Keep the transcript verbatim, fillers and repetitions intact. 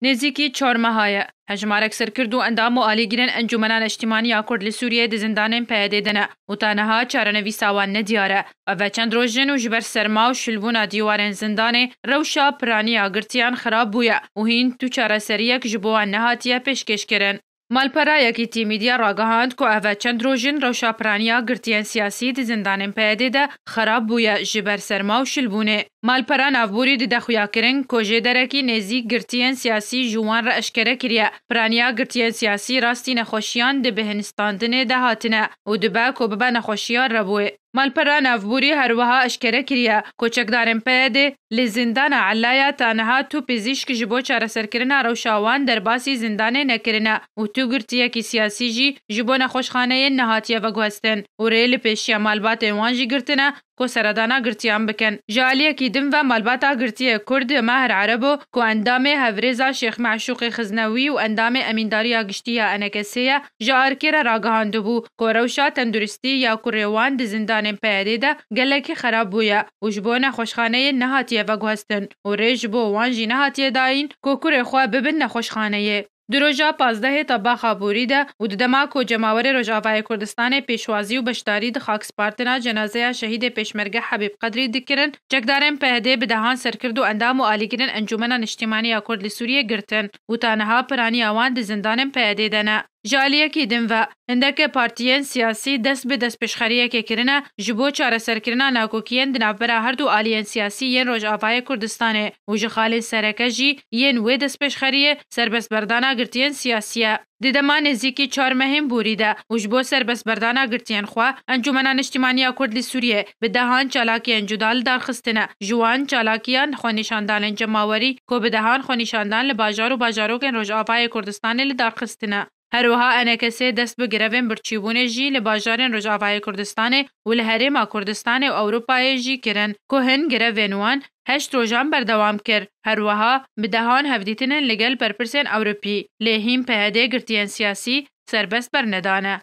Nêzîkî çar meha ye hejmarek serkird û endam û alîgirên Encûmena Neştîmanî ya Kurd li Sûriyeyê di zindanên P Y D'ê de ne û ta niha çarenivîsa wan nediyar e. Ev e çend roj in û ji ber serma û şilbûna dîwarên zindanê rewşa piraniya girtiyan xirab bûye û hîn tu çareseriyek ji bo wan nehatiye pêşkêşkirin. Malpera Yekîtî Media ragihand ku ev e çend roj in rewşa piraniya girtiyên siyasî di zindanên P Y D'ê de xirab bûye ji ber serma û şilbûnê. Malpera navborî dide xuyakirin ku jê derekî nêzîk girtiyên siyasî ji wan re eşkere kiriye. Piraniya girtiyên siyasî rastî nexweşiyan di bihinistandinê de hatine û dibe ku bibe nexweşiya rebûyê. Malpera navborî her wiha eşkere kiriye ku çekdarên P Y D'ê li zindana Elaya ta niha tu pizîşk ji bo çareserkirina rewşa wan derbasî zindanê nekirine û tu girtiyekî siyasî jî ji bo nexweşxaneyê nehatiye veguhestin û rê li pêşiya malbatên wan jî girtine ku seredana girtiyan bikin. Ji aliyekî din ve malbata girtiyê Kurd Maher Erebo ku endamê Hevrêza Şêx Meşûqê Xiznewî û endamê Emîndariya Giştî ya E N K S'ê ye, ji ARK'ê re ragihandibû ku rewşa tenduristî ya kurê wan di zindanên P Y D'ê de gelekî xerab bûye û ji bo nexweşxaneyê nehatiye veguhestin û rê ji bo wan jî nehatiye dayîn ku kurê xwe bibin nexweşxaneyê. Di roja pazdehê Tebaxa Borî de û di dema ku cemawerê Rojavayê Kurdistanê pêşwazî û beşdarî di xakspartina cenazeya şehîdê Pêşmerge Hebîb Qedrî dikirin, çekdarên P Y D'ê bi dehan serkird û endam û alîgirên Encûmena Niştîmanî ya Kurd li Sûriyê girtin û ta niha piraniya wan di zindanên P Y D'ê de ne. Ji aliyekî din ve, hindeke partiyên siyasî dest bi destpêşxeriyekê kirine ji bo çareserkirina nakokiyên di navbera her du aliyên siyasî yên Rojavayê Kurdistanê û ji xalên sereke jî yên wê destpêşxeriyê serbestberdana girtiyên siyasî ye. Di dema nêzîkî çar mehên borî de û ji bo serbestberdana girtiyên xwe, Encûmena Niştîmanî ya Kurd li Sûriyê bi dehan çalakiyên cuda li dar xistine. Ji wan çalakiyan xwenîşandanên cemawerî ku bi dehan xwenîşandan li bajar û bajarokên Rojavayê Kurdistanê li dar xistine. Her wiha E N K S'ê dest bi grevên birçîbûnê jî li bajarên Rojavayê Kurdistanê û li Herêma Kurdistanê û Ewropayê jî kirin ku hin grevên wan heşt rojan berdewam kir. Her wiha bi dehan hevdîtinên li gel berpirsên Ewropî, lê hîn P Y D girtiyên siyasî serbest bernedane.